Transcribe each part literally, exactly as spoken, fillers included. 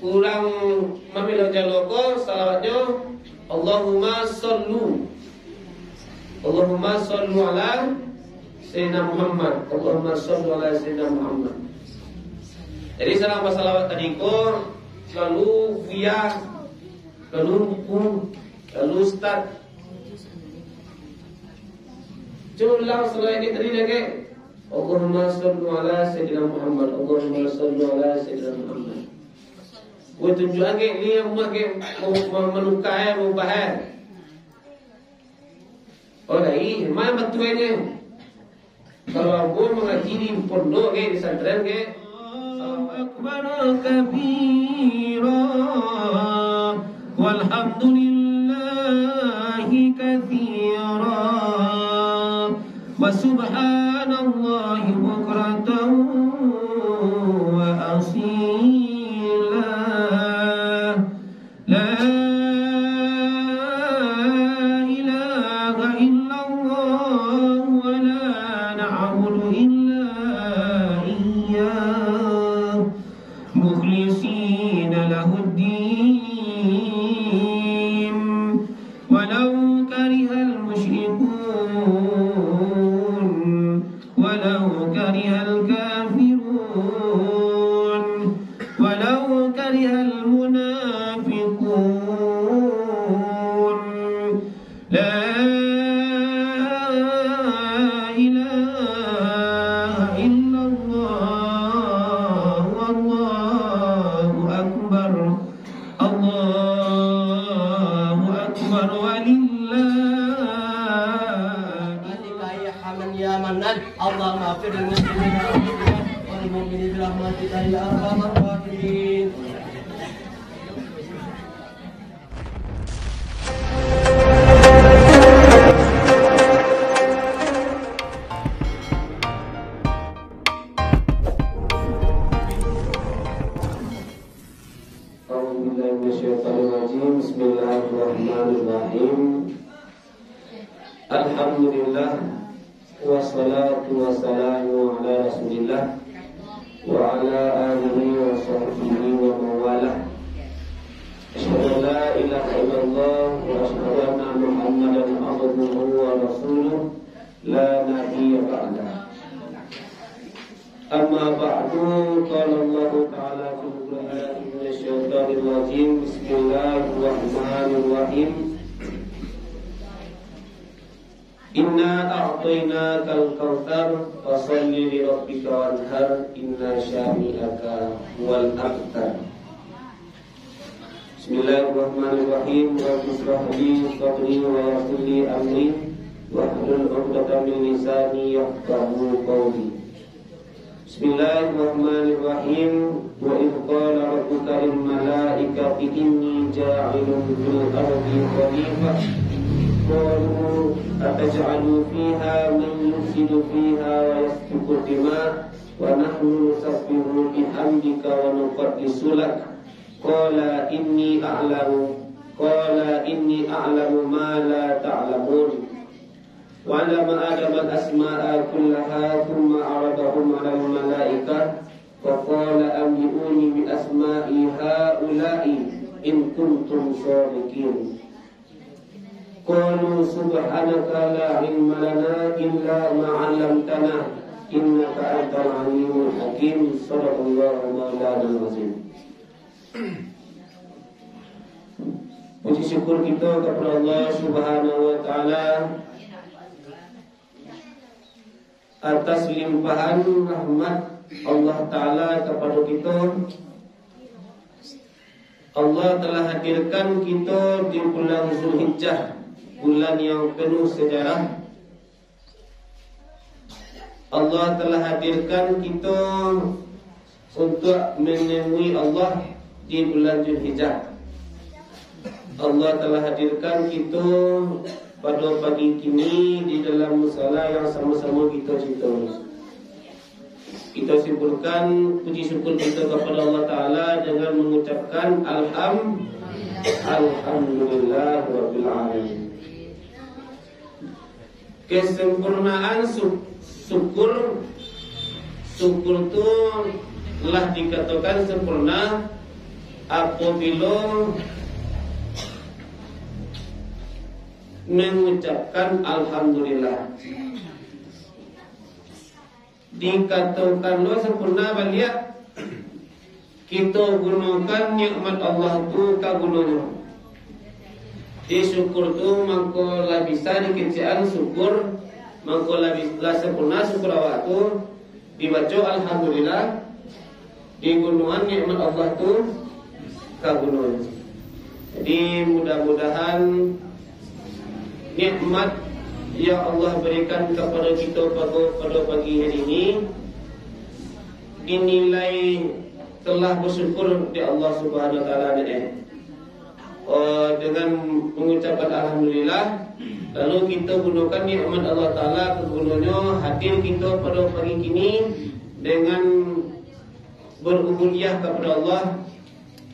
Urang mamilo jalo ko, salawatnyo, Allahumma sallu. Allahumma sallu ala Sayyidina Muhammad. Allahumma sallu ala Sayyidina Muhammad. Jadi, salam basalawat tadi ko, lalu buya, lalu ruku, lalu ustad. Cubo ulang salawat ini tadi lagi. Allahumma sallu ala Sayyidina Muhammad. Allahumma sallu ala Sayyidina Muhammad. Gue tunjuk agak ni yang mau, mau, mau menukar, eh, mau bahas. Oh, dah, ih, mana betul ini? Kalau ambo mangaji di pondok, ke, di santren, ke. Allahu Akbar kabira, walhamdulillahi katsira, wa subhanallahi bukratan wa asila. La ilaha illallah wa la na'budu illa iyyah, mukhlisina lahuddin, walau karihal musyrikun. Walau karihal kafirun, walau karihal munafiqun. La ilaha illallah, wallahu akbar. Allahu Akbar walillahi. Allahumma ighfir lil muslimina wal mu'minina bi rahmatika ya arhamar rahimin. A'udzubillahi minasyaitonirrajim. Bismillahirrahmanirrahim. Alhamdulillah. Wassalatu wassalamu ala Rasulillah wa ala alihi wa sahbihi wa mawalah. Asyhadu an la ilaha illallah wa asyhadu anna Muhammadan abduhu wa rasuluh, la nabiyya ba'dah. Amma ba'du, qala Allahu ta'ala fil Qur'an minasyaitonir rajim. Bismillahirrahmanirrahim. Inna a'tainakal kautsar, fasalli li rabbika wanhar, inna syani'aka huwal abtar. Bismillahirrahmanirrahim. Rabbi israh li sadri wa yassir li amri, wahlul 'uqdatam min lisani yafqahu qawli. Bismillahirrahmanirrahim. Wa idh qala rabbuka lil malaikati inni ja'ilun fil ardi khalifah. Qalu ataj'alu fiha man yufsidu fiha wa yasfiku dima wa nahnu nusabbihu bihamdika wa nuqaddisu lak. Qala inni a'lamu, qala inni a'lamu ma la ta'lamun. Wa 'allama Adama al-asma'a kullaha, tsumma 'aradahum 'alal malaikah, fa qala anbi'uni bi asma'i ha'ula'i in kuntum shadiqin. Qalu subhanaka la 'ilma lana illa ma 'allamtana, innaka antal 'alimul hakim. Shadaqallahu maulana al-'azim. Puji syukur kito kapado Allah Subhanahu wa Ta'ala atas limpahan rahmat Allah Ta'ala kapado kito. Allah telah hadirkan kito di bulan Zulhijjah, bulan yang penuh sejarah. Allah telah hadirkan kito untuak menemui Allah di bulan Zulhijjah. Allah telah hadirkan kito pado pagi kini di dalam musala yang samo-samo kito cintai. Kito simpulkan puji syukur kito kapado Allah Ta'ala dengan mangucapkan alham-, Alhamdulillah Rabbil Alamin. Kesempurnaan su-, syukur, syukur tu lah dikatokan sempurna apabilo mangucapkan alhamdulillah. Dikatokan lo sampurna baliak, kito gunokan nikmat Allah tu ka gunonyo. Di syukur tu mangko lah bisa dikecekan syukur, mangko lah, bi- lah sampurna syukur awak tu, dibaco alhamdulillah, digunokan nikmat Allah tu ka gunonyo. Jadi, mudah-mudahan nikmat yang Allah berikan kepada kita pada, pada pagi hari ini dinilai telah bersyukur di Allah Subhanahu Wa Taala ni, eh. Eh, dengan mengucapkan alhamdulillah, lalu kita gunakan nikmat Allah Taala, kegunanya hadir kita pada pagi kini dengan berubudiyah kepada Allah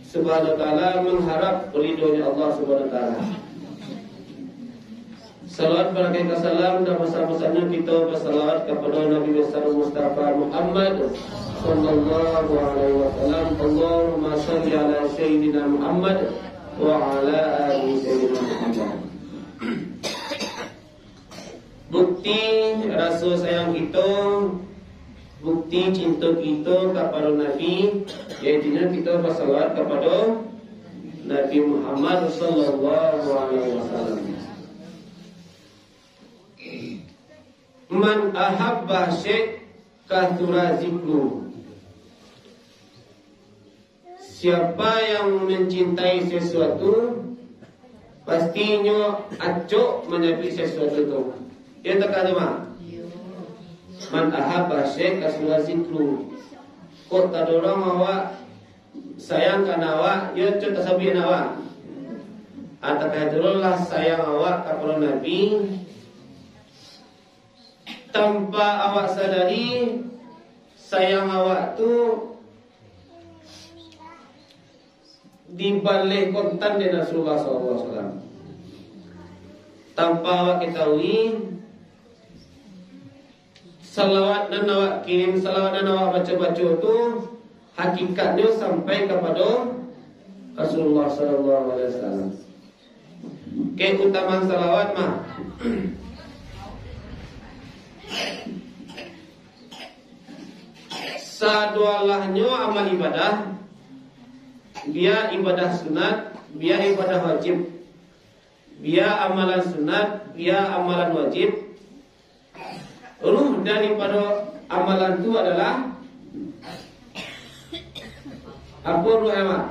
Subhanahu Wa Taala, mengharap ridhonya Allah Subhanahu Wa Taala. Salawat barakaik salam dan pesan-pesannya kita bersalawat kepada Nabi Besar Mustafa Muhammad sallallahu alaihi wasallam. Allahumma salli ala Sayyidina Muhammad wa ala ali Sayyidina Muhammad. Bukti raso sayang kito, bukti cinto kito kapado Nabi, yaitunyo kito basalawat kapado Nabi Muhammad sallallahu alaihi wasallam. Man ahabba syai' kathura zikru. Siapa yang mencintai sesuatu, pastinyo acok manyabuik sesuatu tu. Iyo takah tu mah. Man ahabba syai' kathura zikru. Kok tadorong awak sayang ka awak, iyo acok tasabuik awak. Takah tu lah sayang awak kapado Nabi, tanpa awak sadari, sayang awak tu dibaleh kontan dek Rasulullah sallallahu alaihi wasallam. Tanpa awak ketahui, salawat nan awak kirim, salawat nan awak baco-baco tu, hakikatnyo sampai kapado Rasulullah sallallahu alaihi wasallam. Keutamaan salawat mah, sadoalahnyo amal ibadah, bia ibadah sunat, bia ibadah wajib, bia amalan sunat, bia amalan wajib, ruh daripado amalan tu adalah apo ruh, Mak?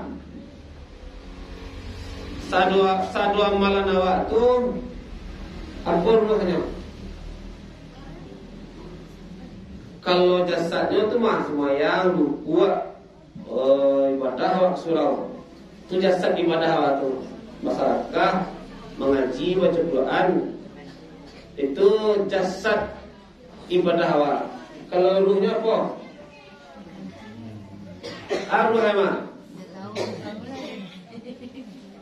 Sado, sado amalan awak tu, apo ruhnyo? Kalau jasadnyo tu mah sumbayang, rukuak, oh, ibadah awak surau. Tu jasad ibadah awak tu. Basadakah, mangaji, baco Quran. Itu jasad ibadah awak. Kalau ruhnyo apo? Aruah, Mak?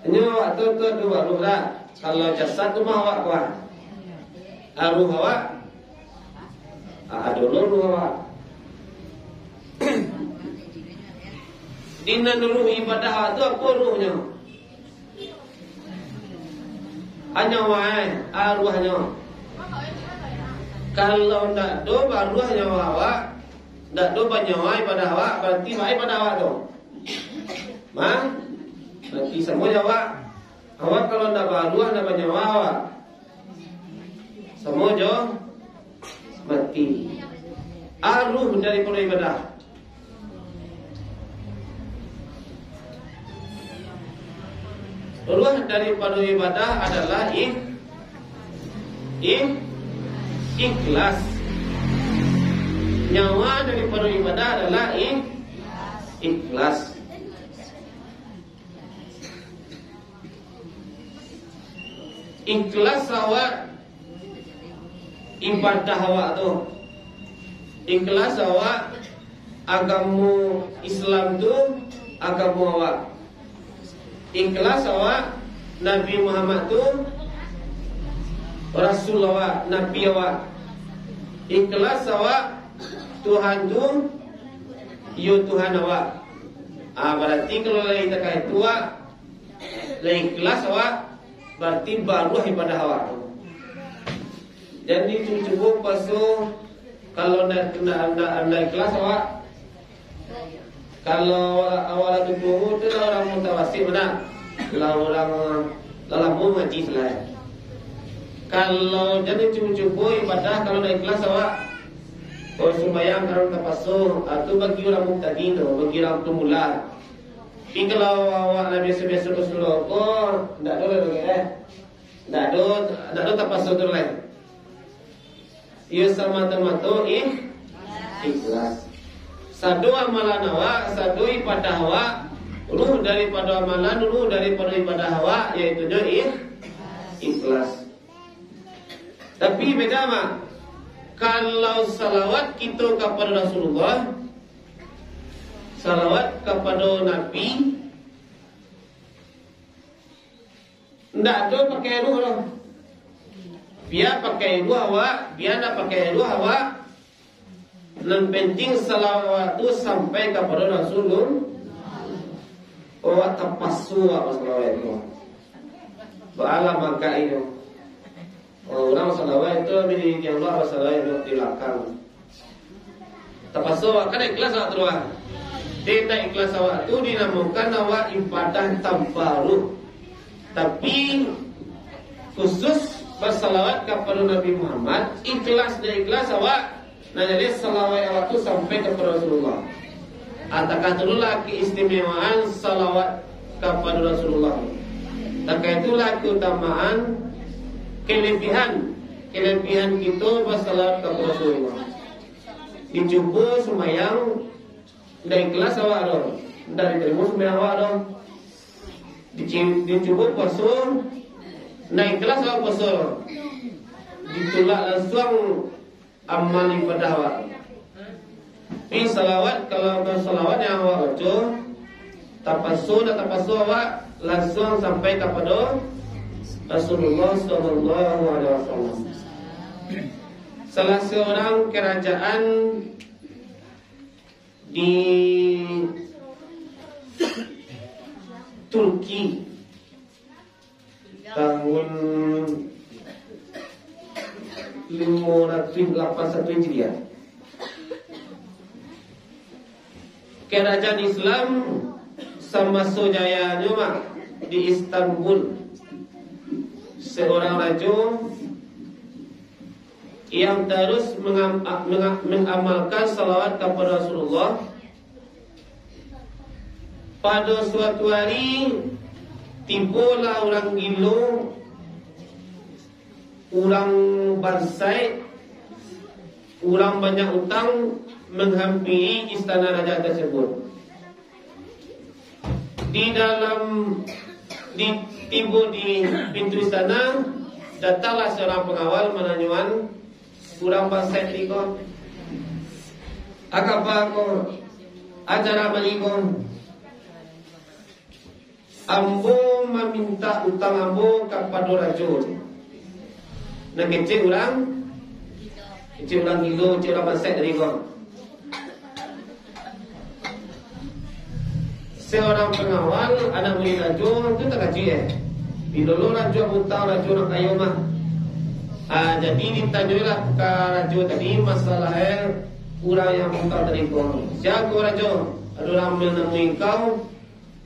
Nyo awak tu, tu, tu baruah lah. Kalau jasad tu mah awak kuah. Aruah awak? Ah, ado lo ruh awak. Di nan ruh ibadah awak tu apo ruhnyo? Nyawa, eh, aruahnyo. Kalau ndak do baruah nyawa awak, ndak do banyawa ibadah awak, barati baa ibadah awak tu? Mah? Mati samo jo awak. Awak kalau ndak baruah, ndak banyawa awak, samo jo mati. Aruah daripado ibadah. Ruah daripado ibadah adalah ik-, ik-, ikhlas. Nyawa daripado ibadah adalah ik-, ikhlas. Ikhlas awak ibadah awak tu. Ikhlas awak agamo Islam tu agamo awak. Ikhlas awak Nabi Muhammad tu Rasul awak, Nabi awak. Ikhlas awak Tuhan tu yo Tuhan awak. Ah, bararti kalau lai takah itu, wak, lai ikhlas awak, bararti baruah ibadah awak tu. Jan dicubo-cubo puaso, kalau ndak, ndak, ndak, ndak ikhlas awak, kalau awak, awak lah tuo tu lah urang mutawasik bana, lah urang lah lamo ngaji sudah. Kalau jan dicubo-cubo ibadah kalau ndak ikhlas awak, oh, sumbayang kalau tapaso, ah, tu bagi urang mubtadi tu, bagi urang pemula. Tapi kalau awak lah biaso-biaso basurau ko, ndak ado lai, eh. Ndak ado, ndak ado tapaso tu lai. Iyo samato-mato ikh-, ikhlas. Sado amalan awak, sado ibadah awak, ruh daripado amalan, ruh daripado ibadah awak, yaitunyo ikh-, ikhlas. Tapi beda, Mak. Kalau salawat kito kapado Rasulullah, salawat kapado Nabi, ndak ado pakai ruh doh. Bia pakai ruh awak, bia ndak pakai ruh awak, nan penting salawat tu sampai kapado Rasulullah. Awak tapaso awak basalawat tu. Baalah mangkak itu. Kalau urang salawat itu, ambil di Allah, salawat itu di balakang. Tapaso awak, kan ikhlas awak tu, ah. Tapi indak ikhlas awak tu dinamokan awak ibadah tanpa ruh. Tapi, khusus basalawat kapado Nabi Muhammad, ikhlas dan ikhlas awak, nah, jadi salawat awak tu sampai kapado Rasulullah. Takah itulah keistimewaan salawat kapado Rasulullah. Takah itulah keutamaan, kelebihan, kelebihan kito basalawat kapado Rasulullah. Dicubo sumbayang, ndak ikhlas awak doh, ndak ditarimo sumbayang awak doh. Dici-, dicubo puaso, ndak ikhlas awak puaso doh, ditulak lansuang amal ibadah awak. Tapi salawat, kalau salawat yang awak baco, tapaso, ndak tapaso awak, lansuang sampai kapado Rasulullah sallallahu alaihi wasallam. Salah seorang kerajaan di Turki, tahun limo ratuih lapan satu Hijriah. Kerajaan Islam samaso jayanyo, Mak, di Istanbul, seorang rajo yang tarus mengam-, menga-, mengamalkan salawat kapado Rasulullah. Pado suatu ari, tibolah urang gilo, urang bansaik, urang banyak utang, menghampiri istana raja tersebut. Di dalam, di, tibo di pintu istana, datanglah seorang pengawal mananyoan urang bansaik tadi ko, "A kaba ko, a cara bali ko?" "Ambo mamintak utang ambo kapado rajo." Nan kecek urang, kecek urang gilo, kecek urang bansaik tadi ko. Seorang pengawal, anak buliah rajo tu takajuik, eh. Bilo lo rajo bautang, rajo nan kayo mah. Ah, jadi ditanyolah ka rajo tadi masalah, eh, urang yang bautang tadi ko. "Sia ko rajo?" "Ado urang manamui kau,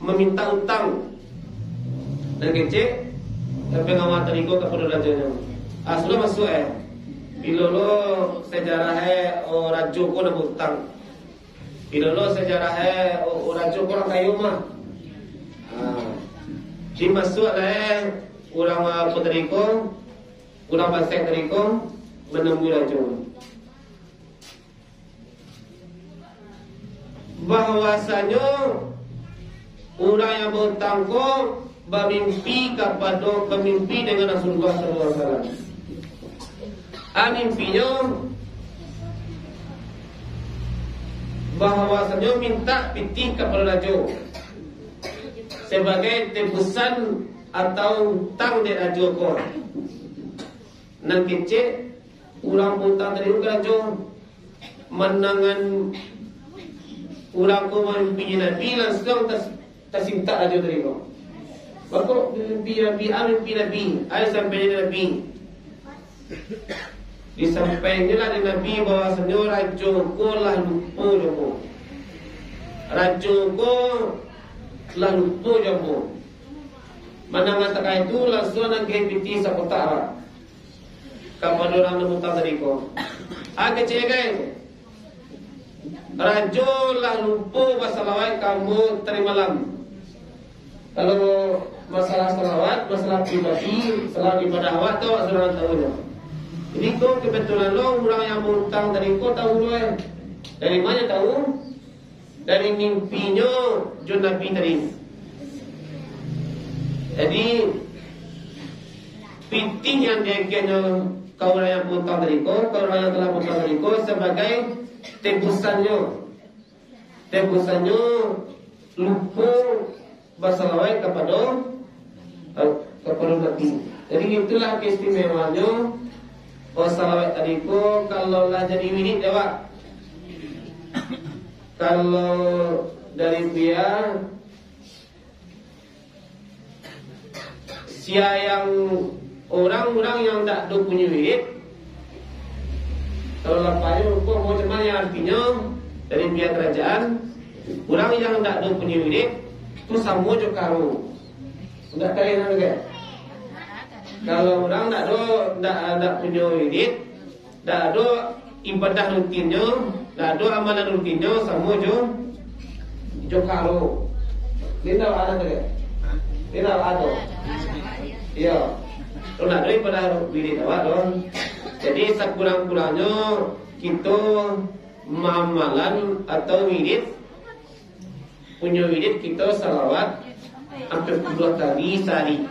mamintak utang." Nan kecek, tapi pengawal tadi ko kapado rajonyo, "Ah, sudah masuak, eh. Bilo lo sejarah, eh, o rajo ko nan bautang? Bilo lo sejarah, eh, o, o rajo ko urang kayo mah?" Ah. Dimasuaklah, eh, urang, ah, apo tadi ko, urang bansaik tadi ko manamui rajo. Bahwasanyo urang yang bautang ko bamimpi kapado, bamimpi dengan Rasulullah sallallahu alaihi wasallam. Ah, mimpinyo bahwasanyo mintak pitih kapado rajo sabagai tebusan atau utang dek rajo ko. Nan kecek, urang bautang tadi tu ka rajo, manangan Urang ko mamimpi Nabi, lansuang tas-, tasintak rajo tadi ko. Bako mimpi Nabi, ah, mimpi Nabi, ah, sampai Nabi. Disampaiannyo lah dek Nabi bahwasanyo rajo ko lah lupo jo ambo. Rajo ko lah lupo jo ambo. Mandanga takah itu, lansuang nan ka pitih sakotak lah kapado urang nan utang tadi ko. Ah, kecek gai. Rajo lah lupo basalawat ka ambo tadi malam. Kalau masalah salawat, masalah pribadi, salawat ibadah awak tu awak surang tahu nyo. Jadi ko kebetulan lo urang yang bautang tadi ko tahu lo eh. Dari mana tahu? Dari mimpinyo jo Nabi tadi. Jadi, pitih yang diagiahnyo ka urang yang bautang tadi ko, ka urang yang telah bautang tadi ko, sabagai tebusannyo. Tebusannyo lupo basalawat kapado, eh, kapado Nabi. Jadi, itulah keistimewaannyo, oh, salawat tadi ko, kalau lah jadi wirid dek awak. Kalau dari pihak sia yang orang-orang yang dak do punyo wirid, kalau lapahnyo rupo, mau cuman yang artinyo dari pihak kerajaan, orang yang dak do punyo wirid, tu samo jo karo. Dak kalian anu ke? Kalau orang dak do, dak, dak punyo wirid, dak ado ibadah rutinnyo, dak ado amalan rutinnyo samo jo, jo karo. Indak ado tu, indak ado. Iyo. Kalau dak ado ibadah wirid awak tu. Jadi, sakurang-kurangnyo kito maamalan atau wirid punyo wirid kito salawat ampek puluah kali sahari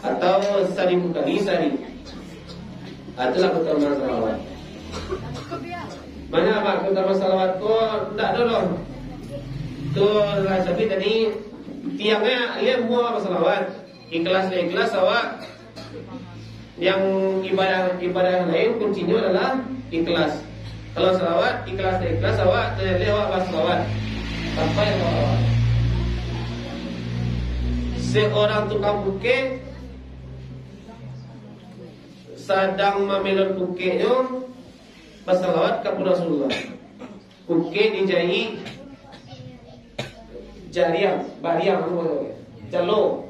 atau saribu kali sahari. Ah, itulah keutamaan salawat. Banyak, Pak, keutamaan salawat ko ndak ado doh. Tu lah, tapi tadi tiangnya, iyo, mua basalawat. Ikhlas, ikhlas awak. Yang ibadah, ibadah lain kuncinyo adalah ikhlas. Kalau salawat, ikhlas, ikhlas awak, tanyaleh awak basalawat. Sampai awak. Seorang tukang pukek sadang mamelon pukeknyo basalawat ka Rasulullah. Pukek dijaik jariang, bariang, jalo.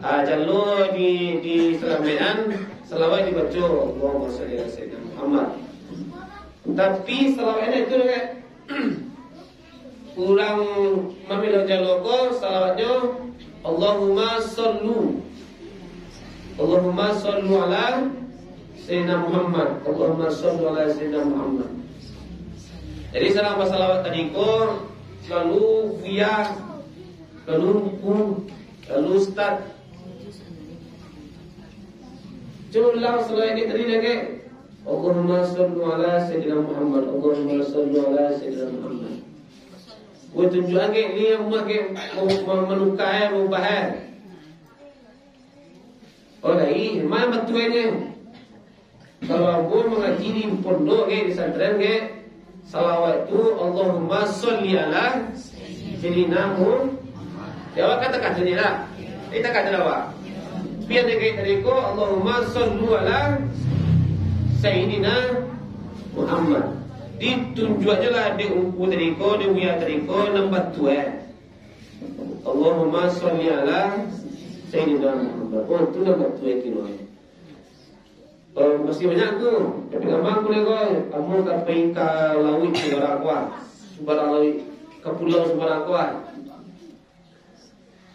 Ah, jalo di, di salamekan, salawat dibaco, Allahumma shalli ala sayyidina Muhammad. Tapi salawat enak tu, dek. Urang mamilo jalo ko, salawatnyo, Allahumma sallu. Allahumma sallu ala Sayyidina Muhammad. Allahumma sallu ala Sayyidina Muhammad. Jadi, salam basalawat tadi ko, lalu buya, lalu ruku, lalu ustad. Cubo ulang salawat ni tadi lagi. Allahumma sallu ala Sayyidina Muhammad. Allahumma sallu ala Sayyidina Muhammad. Gue tunjuk agak ni yang mau, mau, mau menukar, eh, mau bahas. Oh, lai, ma batuanyo? Kalau ambo mangaji di pondok ge, di santren ge, salawat tu, Allahumma sholli ala sayyidina Muhammad. Yo, awak katakan sendiri lah. Kita kata awak. Pian dek tadi ko, Allahumma shollu ala sayyidina Muhammad. Ditunjuaknyo lah dek ungku tadi ko, dek buya tadi ko, nan batua, eh. Allahumma sholli ala sayyidina Muhammad. Oh, tu nan batua kiro, eh. Eh, masih banyak tu. Tapi gampang ku lego. Kamu ka pai ka lauik subarang ko ah. Subarang lauik. Ka pulau subarang ko ah.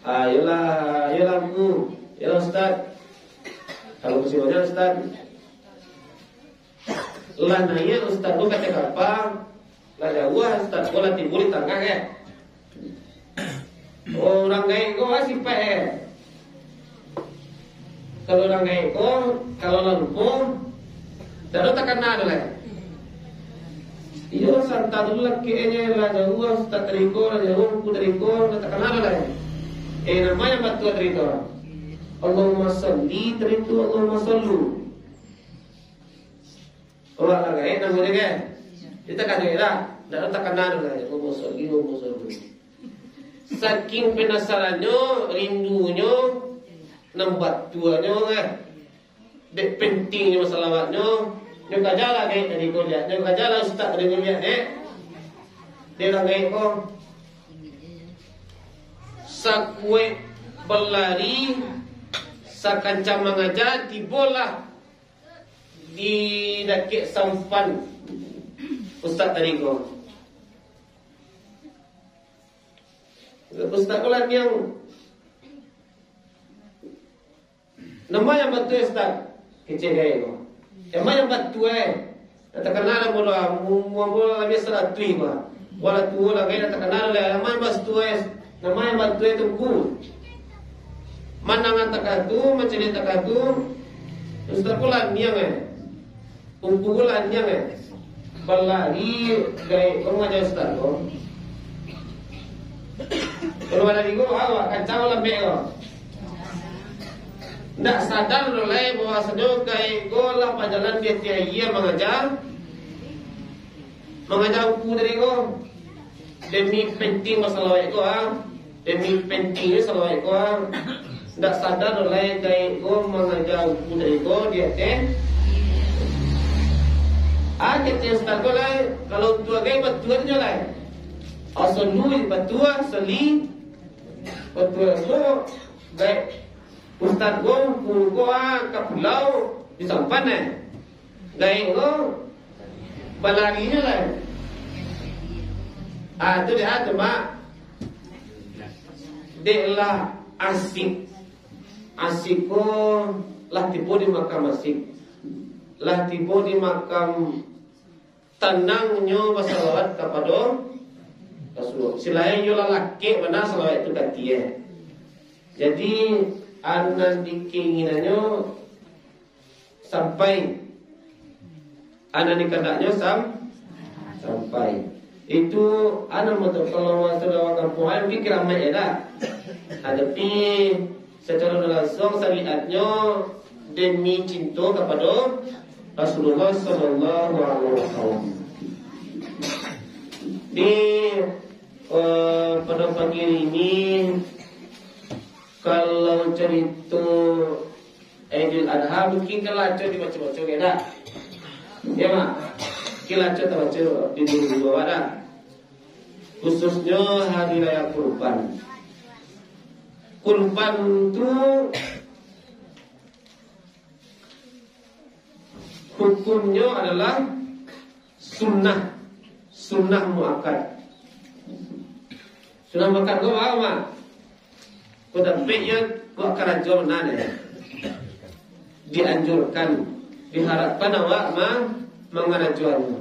Ah, yolah, yolah, Angku. Yolah, Ustaz. Kalau masih banyak, Ustaz. Lah naiak Ustaz tu ka kapa, lah jauah Ustaz tu lah tibo di tangah, eh. Urang gaek ko lah sipaik, eh. Kalau urang gaek ko, kalau lah lupo, dak ado takana tu lai. Iyo, santa tu lah kek e nyo, lah jauah Ustaz tadi ko, lah jauah Angku tadi ko, dak takana tu lai. Eh, namo nan batua tadi tu? Allahumma shalli tadi tu, Allahumma shallu. Awak lah gaek namonyo, kan? Kita kan gaek lah. Ndak takana doh lah, Allahumma sholli, Allahumma sholli. Saking penasarannyo, rindunyo, nan batuanyo, eh. Dek pentingnyo salawatnyo, nyo kajalah gaek tadi ko, liek. Nyo kajalah ustaz tadi ko, liek, dek. Dek lah gaek ko. Sakuaik balari, sakancang mangaja, tibolah di dakek sampan ustaz tadi ko. Ustaz ko lah niang. Nama yang batua, ustaz? Kecek gaek ko. Nama yang batua, eh? Dah takana lah bodoh, mu-, mu-, mu-, labiah saratuih ko. Walah tuo lah gaek, dah takana lah. Nama yang batua, eh? Nama yang batua, eh, tungku? Manangan takah tu, mancaliak takah tu. Ustaz ko lah niang, eh? Tungku ko lah niang, eh? Balari gaek ko mangaja ustaz ko. Kalau balari ko, awak kacau lambek ko. Ndak sadar doh lai bahwasanyo gaek ko lah bajalan di ateh aia mangaja, mangaja tungku tadi ko. Demi penting masalah gaek ko, ah. Demi pentingnyo salawat ko, ah. Ndak sadar doh lai gaek ko mangaja tungku tadi ko di ateh. Ah, kecek ustaz ko lai, kalau tuo gaek batuanyo lai. Asolu batua, soli, batua ko, gaek ustaz ko, tungku ko, ah, ka pulau, di sampan, eh. Gaek ko, balarinyo lai. Ah, tu dia, ah, tu, Mak. Dek lah asik. Asik ko lah tibo di makam asik. Lah tibo di makam tanangnyo basalawat kapado Rasulullah. Salain yo lah lakek bana salawat tu ka ateh. Jadi, nan dikainginannyo sampai. Nan dikandaknyo sam-, sampai. Itu, nan moto kalau sudah kampuang, mungkin kiramat ya dah. Nah, tapi secara langsung syariatnyo demi cinto kapado Rasulullah sallallahu alaihi wasallam. Di, eh, pada pagi ini, kalau carito Aidil Adha, mungkin kalaco dibaco-baco, ya dak? Ya, Mak? Mungkin kalaco tabaco di dulu-dulu awak dah. Khususnyo Hari Raya Kurban. Kurban tu hukumnyo adalah sunnah, sunnah muakkad. Sunnah muakkad ko apo, Mak? Ko dapek yo, ko karajo nan, eh, dianjurkan, diharapkan awak ma-, mangarajoannyo.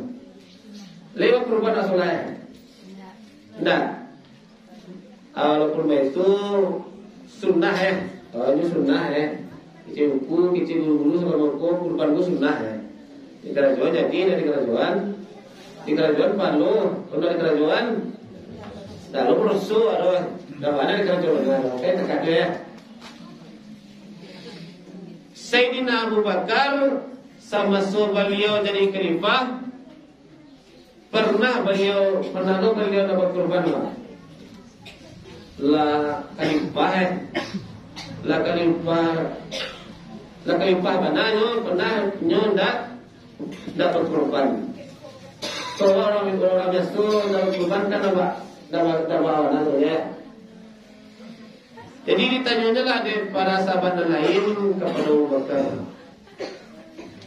Lewat kurban asolai. Ndak. Ah, walaupun baitu sunnah, eh. Oh, ini sunnah, eh. Kecil buku, kecil guru-guru sama ko kurban ko sunnah, eh. Di karajoan jadi, di karajoan, di karajoan palo, kalau di karajoan, lalu merusuh, aduh, dah mana di karajoan, dah, dah, kayak terkadang, ya. Sayyidina Abu Bakar, samaso baliau jadi khalifah, pernah baliau, pernah tu baliau nak bakurban lah. Lah kalimpah, eh. Lah kalimpah, lah kalimpah bana nyo, pernah nyo ndak, ndak bakurban. Kalau urang, urang biaso ndak bakurban kan ndak ba-, ndak ba-, ndak ba-, ndak tu, ya. Jadi ditanyolah dek para sahabat nan lain kapado Abu Bakar,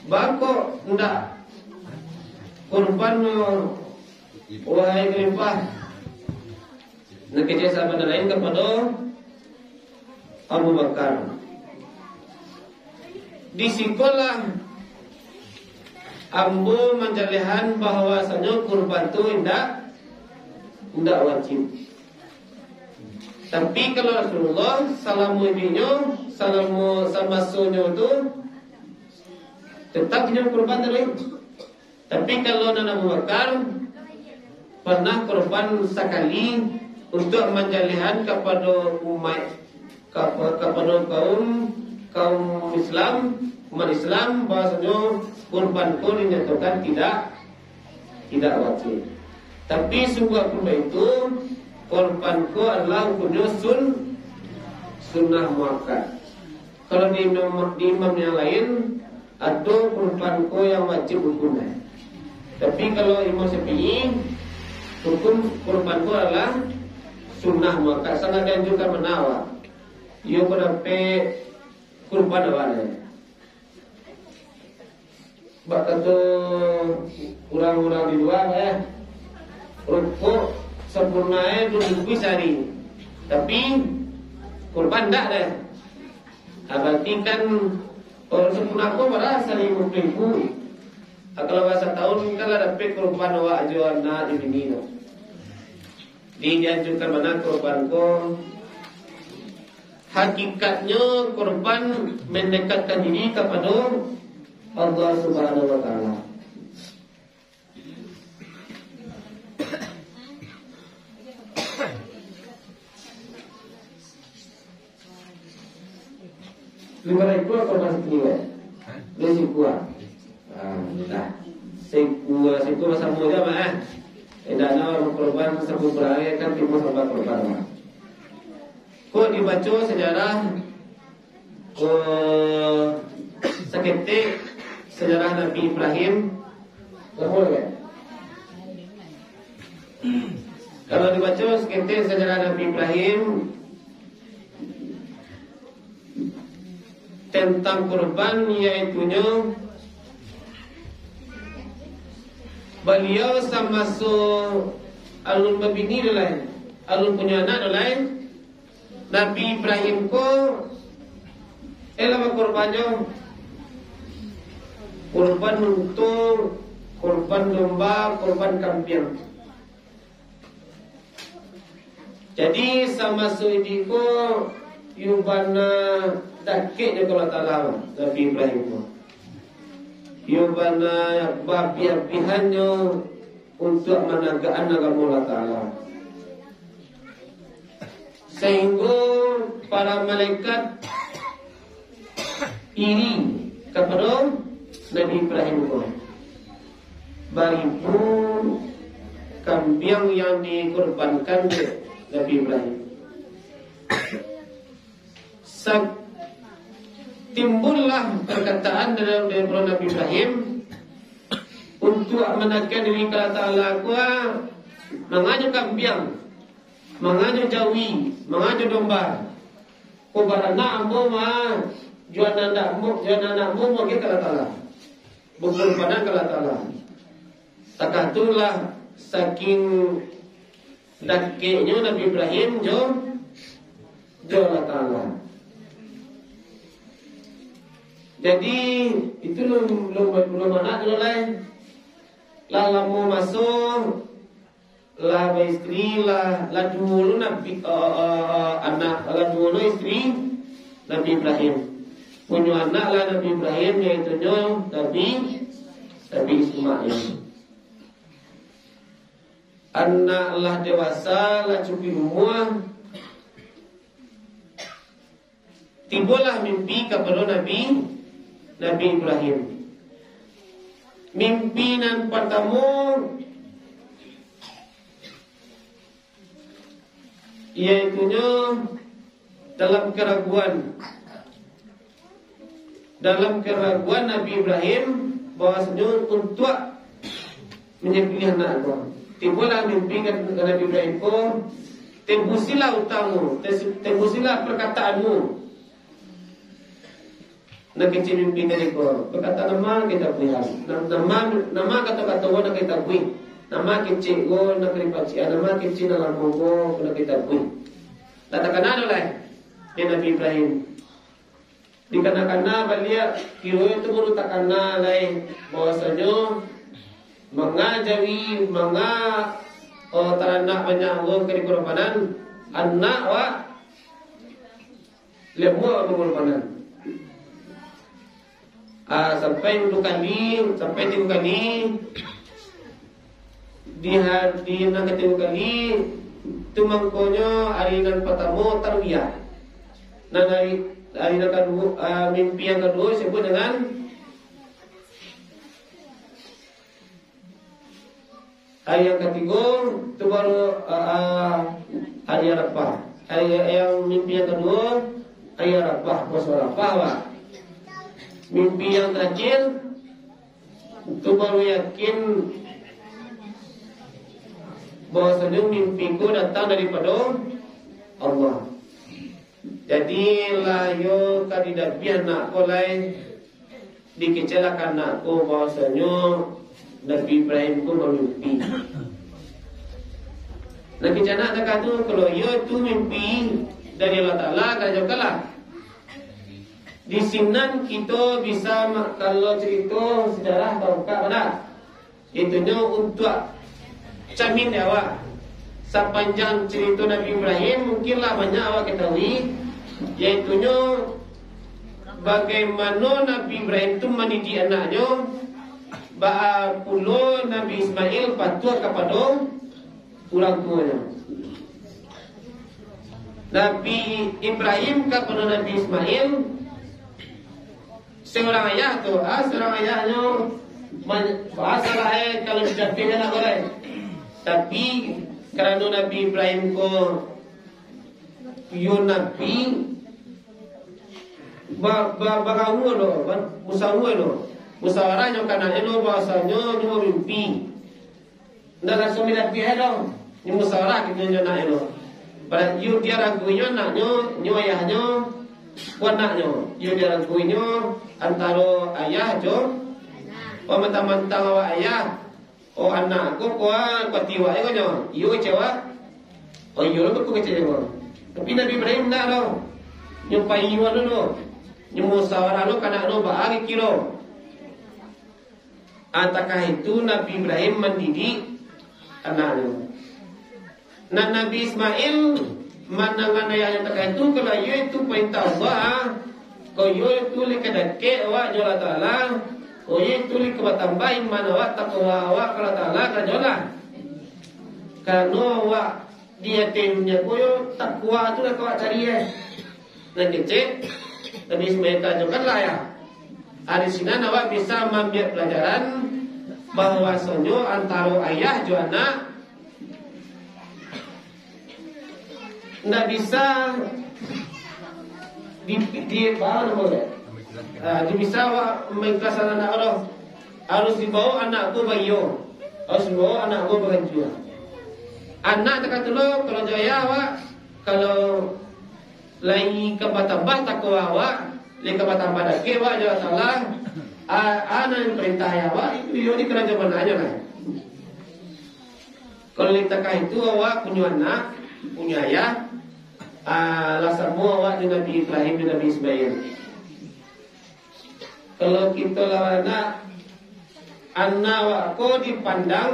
"Baa kok ndak kurban, wahai kalimpah?" Nan kecek sahabat nan lain kapado Abu Bakar. Di sikolah ambo manjalehan bahwasanyo kurban tu indak, indak wajib. Tapi kalau Rasulullah, salamo idiknyo, salamo samasonyo tu, tetap inyo kurban tadi. Tapi kalau nan Abu Bakar, pernah kurban sakali untuak manjalehan kapado umaik, kapa-, kapado kaum, kaum Islam, umat Islam, bahwasanyo kurban tu dinyatokan tidak, tidak wajib. Tapi sungguahpun baitu, korban ko adalah hukumnyo sun-, sunnah muakkad. Kalau di imam, di imam yang lain, ado kurban ko yang wajib hukumnyo. Tapi kalau Imam Syafi'i, hukum kurban ko adalah sunnah muakkad, sangat dianjurkan bana awak. Iyo ko dapek kurban awak ni. Bak kato urang-urang di lua, eh, rokok sampurna, eh, duo ribu sahari. Tapi, kurban ndak deh. Ah, bararti kan, urang sampurna ko bara sahari limo puluah ribu. Ah, kalau bara satahun, kan lah dapek kurban awak jo anak jo bini tu. Jadi, dianjurkan bana kurban ko. Hakikatnyo, kurban mandekatkan diri kapado Allah Subhanahu wa Ta'ala. Limo ribu atau masih tinggi, eh? Limo ribu, ah. Ah, dah. Sikua, sikua basamo ja, Mak, eh. Indak ado kurban, sakurang-kurang kan timbul sambah kurban, Mak. Kok dibaco sejarah, eh, saketek sejarah Nabi Ibrahim, lamo, kan? Kalau dibaco saketek sejarah Nabi Ibrahim, tentang kurban, yaitunyo baliau samaso alun babini tu lai, alun punyo anak tu lai, Nabi Ibrahim ko, eh, lah bakurban jo, kurban unto, kurban domba, kurban kambiang. Jadi, samaso iduik ko, iyo bana dakek jo Allah Ta'ala, Nabi Ibrahim ko. Iyo bana baabih-abihannyo untuak managakkan agamo Allah Ta'ala. Sahinggo para malaikat iri kapado Nabi Ibrahim ko. Baribu kambiang yang dikurbankan dek Nabi Ibrahim. Sa-, timbullah perkataan dari, dari Nabi Ibrahim untuak mandakekkan diri ka Allah Ta'ala ko, mangajo kambiang, mangajo jawi, mangajo domba. Ko baranak ambo ma, jo anak ambo, jo anak ambo ma ka Allah Ta'ala. Bakurbanan ka Allah Ta'ala. Takah tu lah saking dakeknyo Nabi Ibrahim jo, jo Allah Ta'ala. Jadi, itu lun, lun, lun anak tu lai. Lah lamo maso, lah baistri, lah, lah duo lo nabi, eh, eh, eh, anak, lah duo lo istri Nabi Ibrahim. Punyo anak lah Nabi Ibrahim, yaitunyo Nabi, Nabi Ismail. Anak lah dewasa, lah cukuik umua, tibolah mimpi kapado Nabi, Nabi Ibrahim. Mimpi nan partamo, yaitunyo dalam karaguan, dalam karaguan Nabi Ibrahim, bahwasanyo untuak manyambaliah anak ko. Tibolah mimpi ka Nabi Ibrahim ko, "Tembusilah utangmu, te-, tembusilah perkataanmu." Nan kecek mimpi tadi ko, perkataan nan ma ka ditabuih, nan, nan ma, nan ma kato-kato ko nan ka ditabuih, nan ma kecek ko nan ka dipacik, nan ma kecek nan lamo ko nan ka ditabuih. Lah takana doh lai dek Nabi Ibrahim. Dikana-kana baliak, kiro itu baru takana lai, bahwasanyo manga jawi, manga, oh, taranak banyak Allah ka dikurbanan, anak wak, lemuak mangurbanan. Ah, sampai duo kali, sampai tigo kali, di ha-, di nan katigo kali, tu mangkonyo ari nan partamo tarwiyah. Nan ari, ari nan kaduo, ah, mimpi yang kaduo disebut dengan, Hari yang katigo, tu baru, ah, ah, hari Arafah. Hari yang mimpi yang kaduo, hari Arafah, puaso Arafah, Pak. Mimpi yang terakhir, tu baru yakin bahwasanyo mimpi ko datang daripado Allah. Jadi, lah yo ka didabiah anak ko lai, dikecek lah ka anak ko bahwasanyo Nabi Ibrahim ko bamimpi. Nah, kecek anak takah tu, kalau iyo tu mimpi dari Allah Ta'ala, karajokanlah. Di sinan kito bisa ma-, kalau carito sejarah taungkap, ado. Itunyo untuak camin di awak. Sapanjang carito Nabi Ibrahim, mungkin lah banyak awak katahui, yaitunyo bagaimano Nabi Ibrahim tu mandidik anaknyo, baa pulo Nabi Ismail patuah kapado urang tuonyo. Nabi Ibrahim kapado Nabi Ismail, seorang ayah tu, ah, seorang ayahnyo, man-, bahaso lah, eh, kalau didapiah anak ko lai. Tapi, karano Nabi Ibrahim ko, iyo nabi, ba-, ba-, bagaua lo, ba-, musawa lo. Musawarahnyo ka anaknyo lo, bahwasanyo nyo mimpi. Ndak langsuang didapiah doh. Nyo musawarahnyo jo anaknyo. Pado iyo diraguinyo anaknyo, nyo ayahnyo, ko anaknyo. Iyo diraguinyo antaro ayah jo, oh, mantang-mantang awak ayah. Oh, anak ko kuat, kuat iwak ko nyo. Iyo kecek awak. Oh, iyo lo, batua kecek ko. Tapi Nabi Ibrahim ndak doh. Nyo paiyo dulu. Nyo musawarah lo ka anak lo, baa kiro. Ah, takah itu Nabi Ibrahim mandidik anaknyo. Nah, Nabi Ismail mandanga ayahnyo takah itu, kalau iyo itu parentah Allah, ah, kalau iyo itu lai ka dakek awak jo Allah Taala, kalau iyo itu lai ka batambah iman awak, takwa awak ka Allah Taala, karajolah. Karano awak di ateh dunia ko yo takwa tu lah awak cari, eh. Nan kecek, Nabi Ismail karajokanlah, ya. Dari sinan awak bisa maambiak palajaran bahwasonyo antaro ayah jo anak ndak bisa di, di, apo namo nyo? Ah, ndak bisa awak maikhlaskan anak tu. Harus dibawo anak tu baiyo. Harus dibawo anak tu baganjua. Anak takah tu lo, kalau jo ayah awak, kalau lai ka batambah takwa awak, lai ka batambah dakek awak jo Allah Taala, a, a nan parentah ayah awak, itu iyo dikarajokan anyo lah. Kalau lai takah itu awak punyo anak, punyo ayah, a, lah samo awak jo Nabi Ibrahim jo Nabi Ismail. Kalau kito lah baranak, anak awak ko dipandang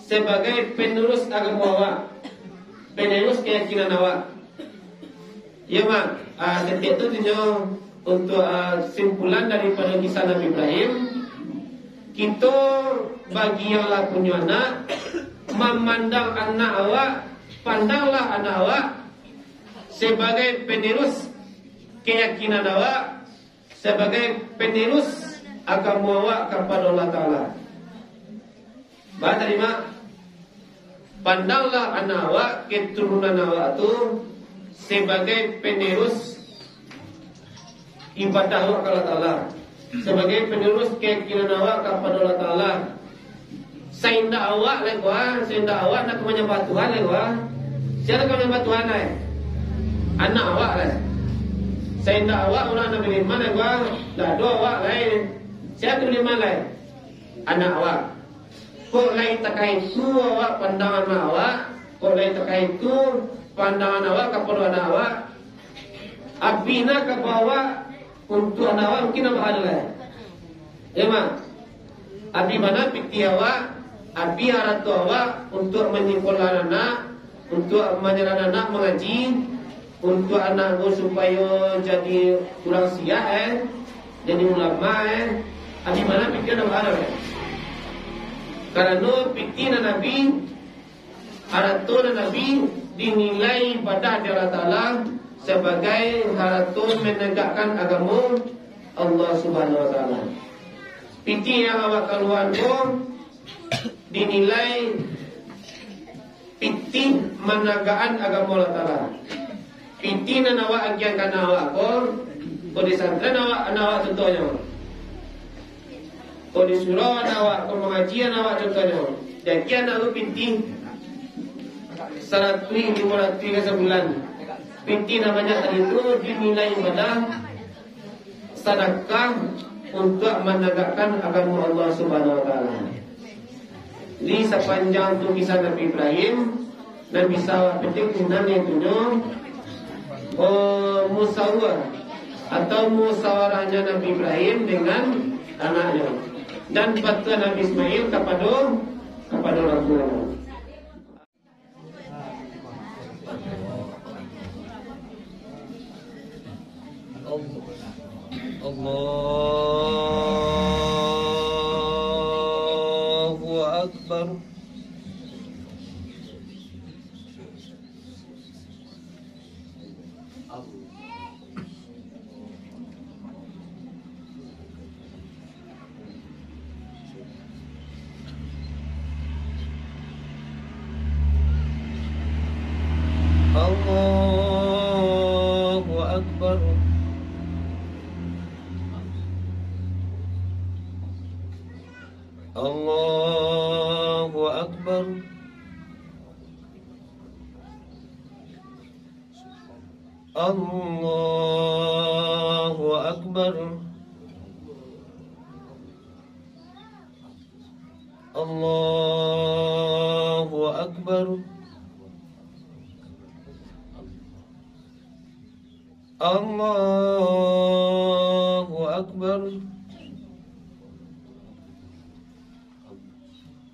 sabagai penerus agamo awak, penerus keyakinan awak. Iyo, Mak. Ah, satiok tu tunyo untuk, ah, simpulan daripado kisah Nabi Ibrahim. Kito bagi yang lah punyo anak, mamandang anak awak, pandanglah anak awak sabagai penerus keyakinan awak, sabagai penerus agamo awak kapado Allah Taala. Ba tadi, Mak, pandanglah anak awak, keturunan awak tu sabagai penerus ibadah awak ka Allah Taala, sabagai penerus keyakinan awak kapado Allah Taala. Saindak awak lai ko, ah, saindak awak nak ka manyambah Tuhan lai ko, ah. Sia nak ka manyambah Tuhan lai? Anak awak lai. Saindak awak urang nan beriman lai ko, ah, ndak ado awak lai. Sia tu beriman lai? Anak awak. Kok lai takah itu awak pandang anak awak, kok lai takah itu pandangan awak kapado anak awak, abih na ka bawa untuak anak awak mungkin nambah ado lai. Yo, Mak? Abih bana pitih awak, abih arato awak untuak manyikolahan anak, untuak manyarahan anak mangaji, untuak anak ko supayo jadi urang siak, eh, jadi ulama, eh. Abih bana pitih nambah ado lai. Karano pitih nan abih, arato nan abih dinilai ibadah di Allah Taala sabagai harato managakkan agamo Allah Subhanahu Wa Taala. Pitih yang awak kaluaan ko, Dinilai pitih managaan agamo Allah Taala. Pitih nan awak agiahkan awak ko, ko di santren awak, anak awak contohnyo. Ko di surau anak awak, ko mangaji anak awak contohnyo. Jadi anak tu pitih saratuih limo ratuih ka sabulan. Pitih nan banyak tadi tu dinilai ibadah sadakah untuak managakkan agamo Allah Subhanahu wa Taala. Di sapanjang tu kisah Nabi Ibrahim, nan bisa awak petik nan itu nyo, oh, musawar atau musawarahnyo Nabi Ibrahim dengan anaknyo, dan patuah Nabi Ismail kapado, kapado urang tuonyo. Allahu Akbar. Allahu Akbar. Allahu Akbar. Allahu Akbar. Allahu Akbar. Allahu Akbar.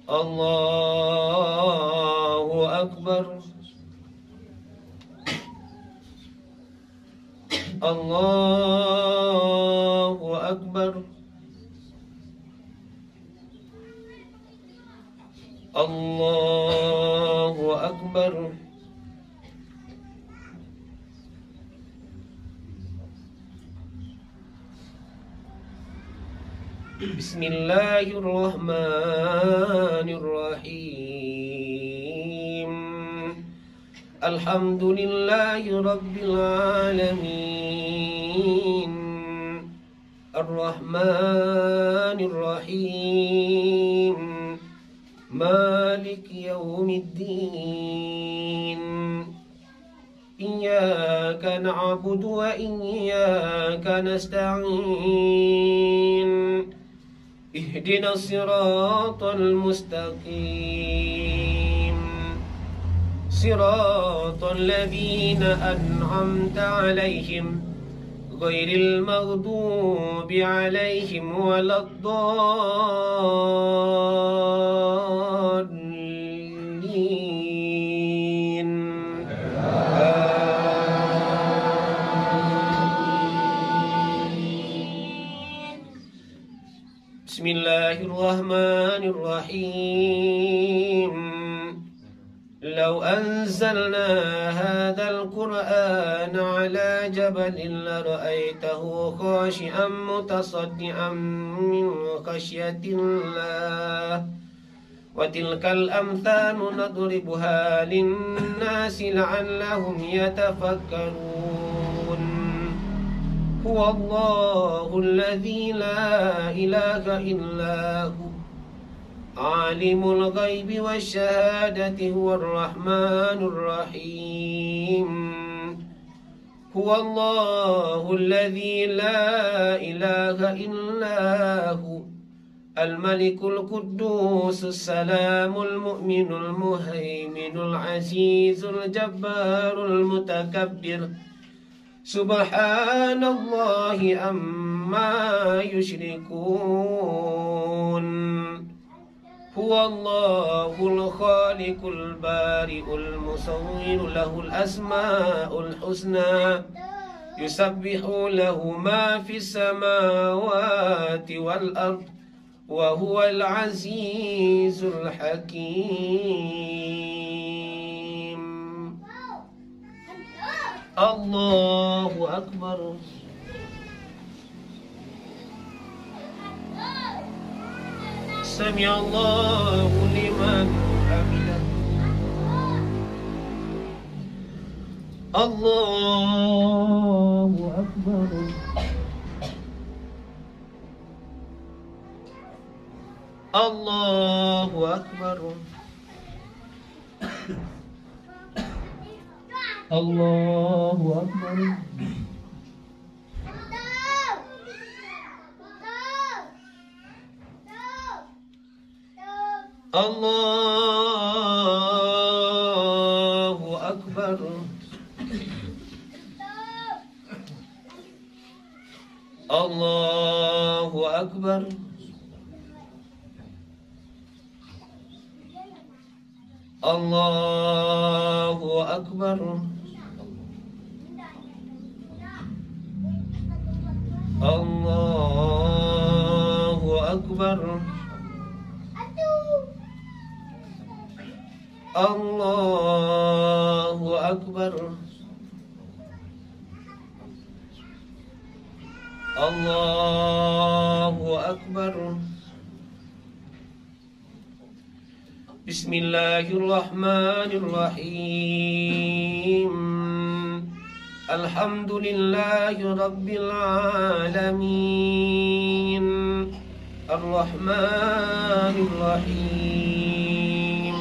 Allahu Akbar. Allahu Akbar. Allahu Akbar. Bismillahirrahmanirrahim. Alhamdulillahi rabbil alamin. Arrahmanirrahim. Maliki yaumiddin. Iyyaka na'budu wa iyyaka nasta'in. Ihdinas siratal mustaqim. Siratal ladzina an'amta 'alaihim, ghairil maghdubi 'alaihim waladdallin. Amin. Bismillahirrahmanirrahim. Lau anzalna hadzal Qur'ana 'ala jabalin lara'aitahu khasyi'an mutasaddi'an min khasyatillah. Wa tilkal amtsalu nadribuha linnasi la'allahum yatafakkarun. Huwallahul ladzi la ilaha illa hu, 'alimul ghaibi wasy syahadati, huwar rahmanur rahim. Huwallahul ladzi la ilaha illa hu, al-malikul quddusus salamul mu'minul muhaiminul azizul jabbarul mutakabbir. Subhanallahi amma yusyrikun. Huwallahul khaliqul bari'ul musawwiru, lahul asmaul husna. Yusabbihu lahu ma fis samawati wal ard, wa huwal azizul hakim. Allahu Akbar. Sami'allahu liman hamidah. Allahu Akbar. Allahu Akbar. Allahu Akbar. Allahu Akbar. Allahu Akbar. Allahu Akbar. Allahu Akbar. Allahu Akbar. Allahu Akbar. Bismillahirrahmanirrahim. Alhamdulillahi rabbil alamin. Arrahmanirrahim.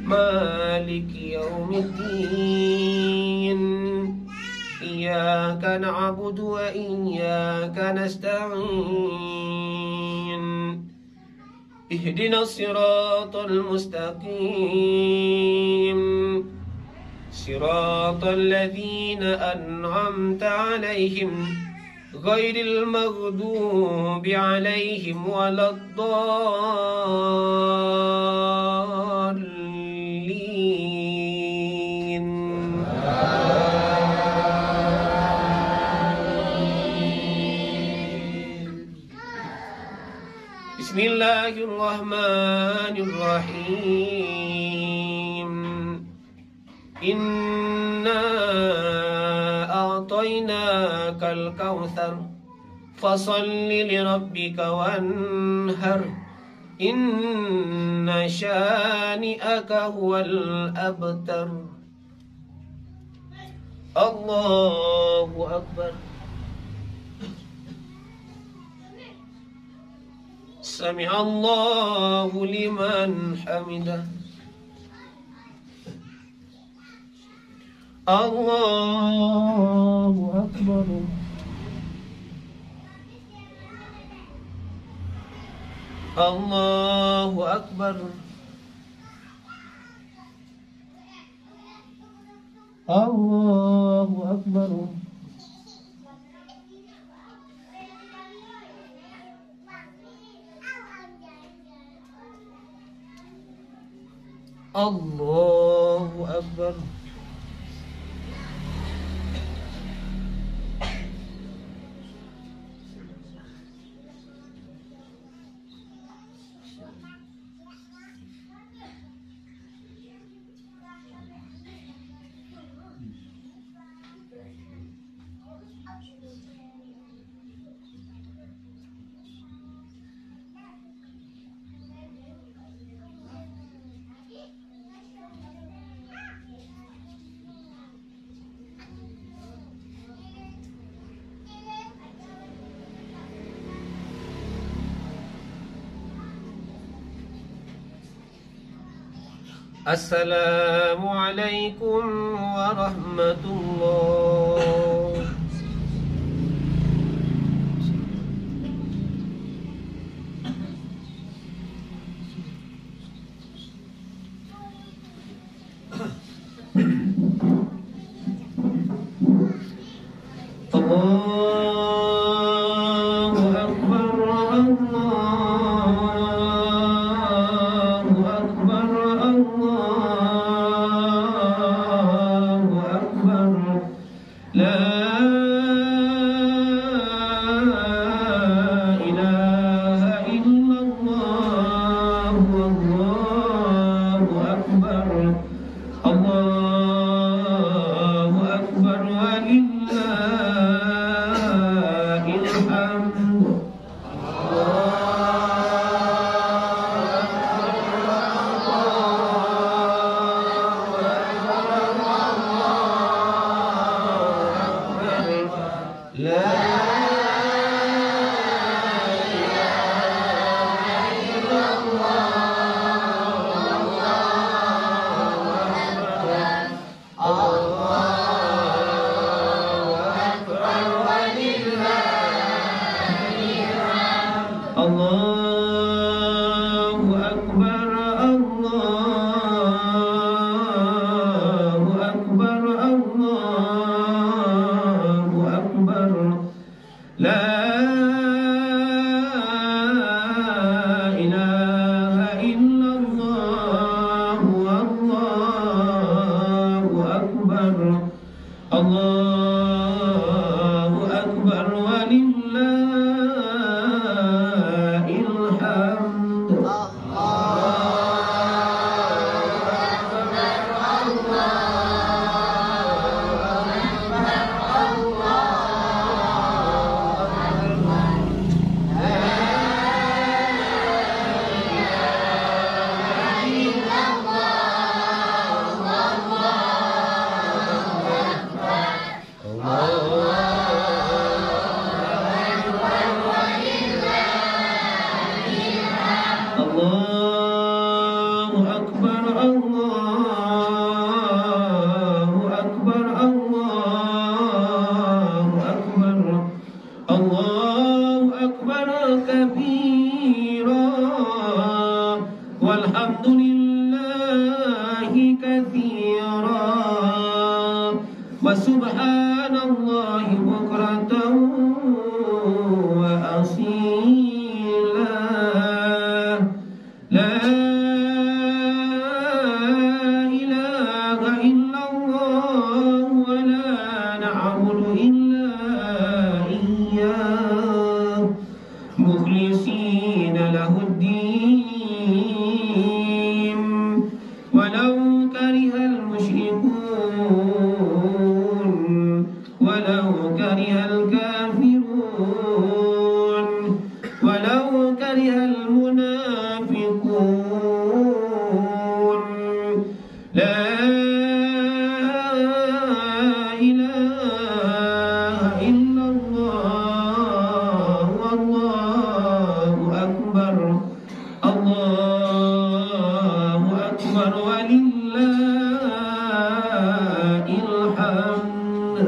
Maliki yaumiddin. Iyyaka na'budu wa iyyaka nasta'in. Ihdinas siratal mustaqim. Siratal ladzina an'amta 'alaihim, ghairil maghdubi 'alaihim waladdallin. Bismillahirrahmanirrahim. Inna a'tainakal kautsar. Fasalli lirabbika wanhar. Inna syani'aka huwal abtar. Allahu Akbar. Sami'allahu liman hamidah. Allahu Akbar. Allahu Akbar. Allahu Akbar. Allahu Akbar. Assalamualaikum warahmatullahi. Allahu Akbar, Allahu Akbar, Allahu Akbar. La ilaha illallah, Allahu Akbar, Allahu Akbar, walillahil hamd. لا إله إلا الله. الله أكبر. الله أكبر ولله الحمد. الله أكبر، الله أكبر، الله أكبر. لا إله إلا الله، الله أكبر، الله أكبر ولله الحمد. الله أكبر، الله أكبر، الله أكبر. الله أكبر كبيرا، والحمد لله كثيرا، وسبحان الله بكرة وأصيلا. لا إله إلا الله، ولا نعبد إلا إياه، مخلصين له الدين، ولو كره المشركون، ولو كره الكافرون، ولو كره المنافقون. لا إله إلا الله، والله أكبر، الله أكبر ولله الحمد.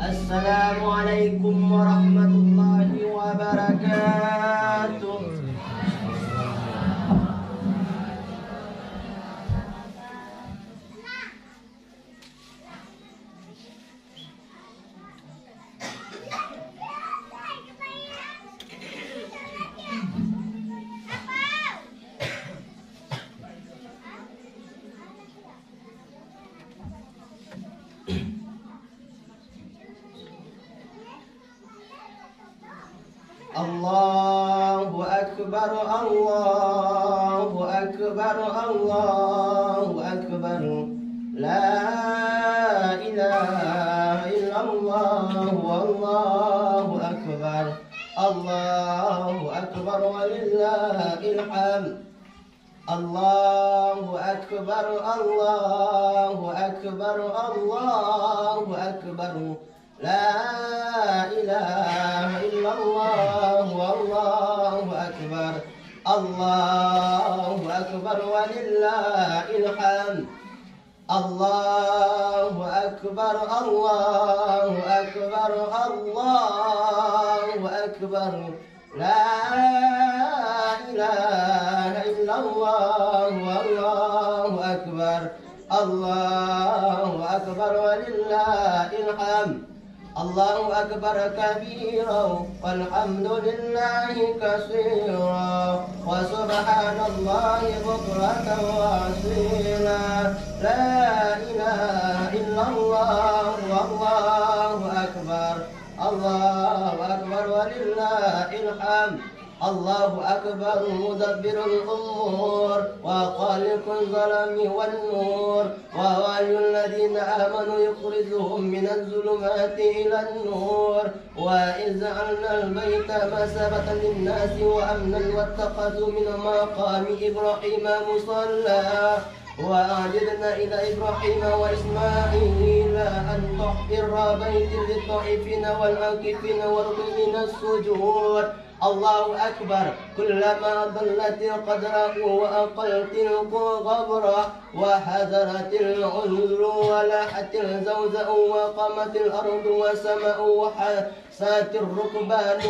السلام عليكم ورحمة الله وبركاته. الله أكبر، الله أكبر، الله أكبر. لا إله إلا الله، والله أكبر. الله أكبر ولله الحمد. الله أكبر، الله أكبر، الله أكبر. لا إله إلا الله، والله أكبر. الله أكبر ولله الحمد. الله أكبر، الله أكبر، الله أكبر. لا إله إلا الله، والله أكبر، الله أكبر ولله الحمد. الله أكبر كبيرا، والحمد لله كثيرا، وسبحان الله بكرة وأصيلا. لا إله إلا الله، والله أكبر، الله أكبر ولله الحمد. الله أكبر مدبر الأمور وخالق الظلام والنور وولي الذين آمنوا يخرجهم من الظلمات إلى النور. وإذ جعلنا البيت مثابة للناس وأمنا واتخذوا من مقام إبراهيم مصلى. وعهدنا إلى إبراهيم وإسماعيل أن طهر بيتي للطائفين والعاكفين والركع السجود. الله أكبر. كلما ضلت قدره وأقلت الغبرة وحضرت العذر ولحت الزوزاء وقامت الأرض والسماء وح سات الركبان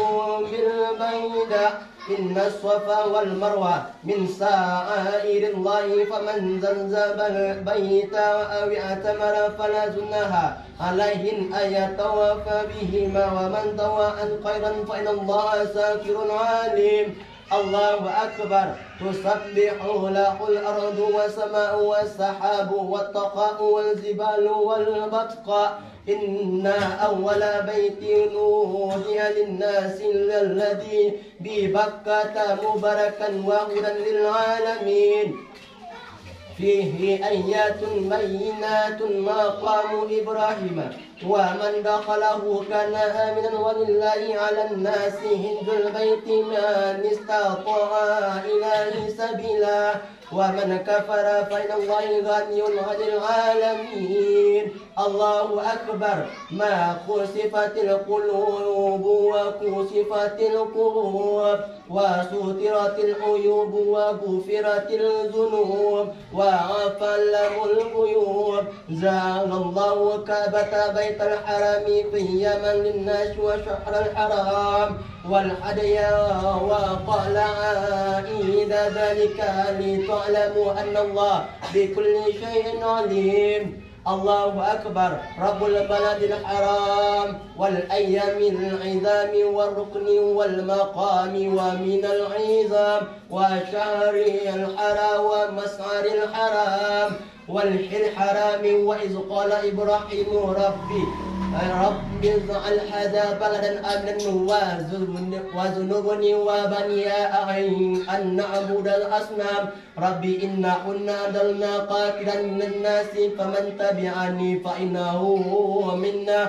بالبيداء. إن الصفا والمروة من شعائر الله، فمن زلزل البيت أو اعتمر فلا جناح عليه أن يطوف بهما، ومن تطوع خيرا فإن الله شاكر عليم. الله أكبر. تسبح له الأرض والسماء والسحاب والطحاء والجبال والبحار. إن أول بيت وضع للناس للذي ببكة مباركا وهدى للعالمين. فيه آيات بينات مقام إبراهيم ومن دخله كان آمنا ولله على الناس حج البيت من استطاع إليه سبيلا. ومن كفر فإن الله غني عن العالمين. الله أكبر. ما خسفت القلوب وكشفت الكروب وسترت العيوب وغفرت الذنوب وعفى الله الغيوب. جعل الله الكعبة بيت الحرام قياما للناس والشهر الحرام والهدي وقلعا إلى ذلك لتعلموا أن الله بكل شيء عليم. الله أكبر. رب البلد الحرام والأيام العظام والركن والمقام ومن العظام والشهر الحرام والمسعر الحرام والحل الحرام. وإذ قال إبراهيم رب، رب اجعل هذا بلدا آمنا واجنبني وبني أن نعبد الأصنام. رب إنهن أضللن كثيرا من الناس فمن تبعني فإنه مني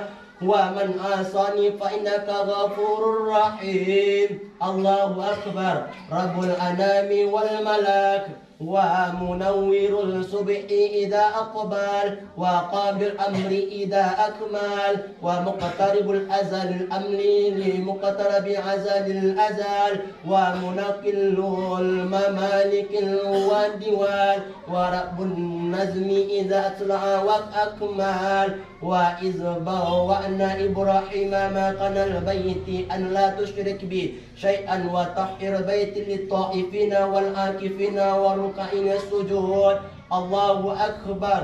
ومن عصاني فإنك غفور رحيم. الله أكبر. رب الأنام والملك ومنور الصبح إذا أقبل وقاضي الأمر إذا أكمل ومقترب الأزل الأمر لمقترب أزل الأزل ومنقل الممالك والدول ورب النظم إذا أطلع وأكمل. وإذ بوأنا إبراهيم مكان البيت أن لا تشرك بي شيئا وطهر بيتي للطائفين والعاكفين والركع السجود. الله أكبر.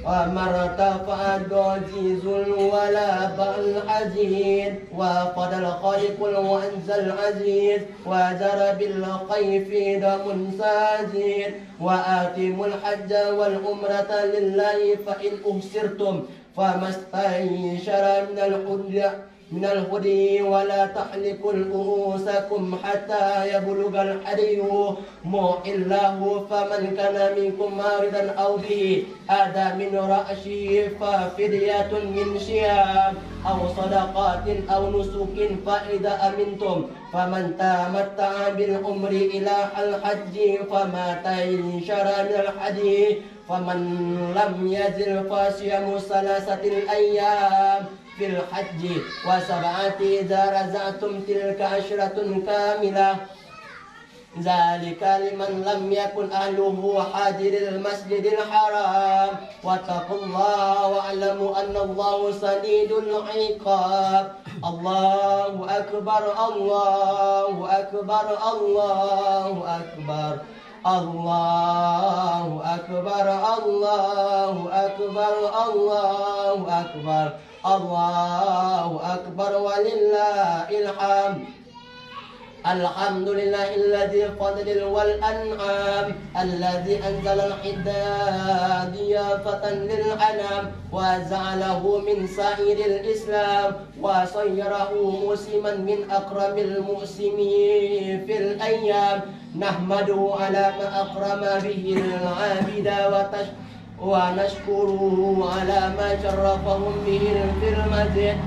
وما ارتفع العزيز ولا بل العزيز وفضل الخالق وأنزل العزيز وجرى بالخير في دم ساجد وأتموا الحج والعمرة لله فإن أحصرتم فما استيسر من الهدي من الهدي ولا تحلقوا رؤوسكم حتى يبلغ الهدي محله فمن كان منكم مريضا أو به أذى من رأسه ففدية من صيام أو صدقة أو نسك فإذا أمنتم فمن تمتع بالعمرة إلى الحج فما استيسر من الهدي فمن لم يجد فصيام ثلاثة أيام في الحج وسبعة إذا رجعتم تلك عشرة كاملة. ذلك لمن لم يكن أهله حاضر المسجد الحرام. واتقوا الله واعلموا أن الله شديد العقاب. الله أكبر، الله أكبر، الله أكبر. الله أكبر، الله أكبر، الله أكبر، الله أكبر ولله الحمد. الحمد لله الذي فضل والأنعام، الذي أنزل الحداد ضيافة للأنام، وجعله من سائر الإسلام، وصيره موسما من أكرم الموسم في الأيام. نحمده على ما أكرم به العباد وتش-، ونشكره على ما شرفهم به في المزيد.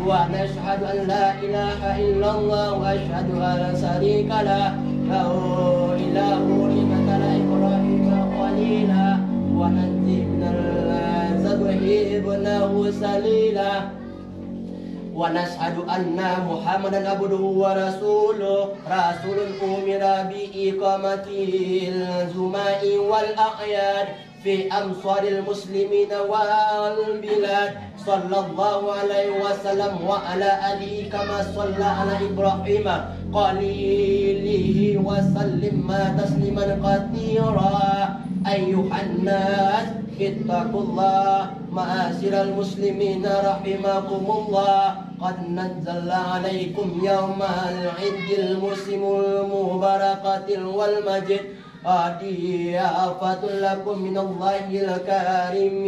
ونشهد أن لا إله إلا الله وحده لا شريك له، له إله ابتلى إبراهيم خليلا، ونجي من الذبح ابنه سليلا. ونشهد أن محمدا عبده ورسوله، رسول أمر بإقامة الجمع والأعياد في أمصار المسلمين والبلاد، صلى الله عليه وسلم وعلى آله كما صلى على إبراهيم خليله وسلم تسليما كثيرا. أيها الناس، اتقوا الله. معاشر المسلمين رحمكم الله، قد نزل عليكم يوم العيد الموسم المباركة والمجيد ضيافة لكم من الله الكريم،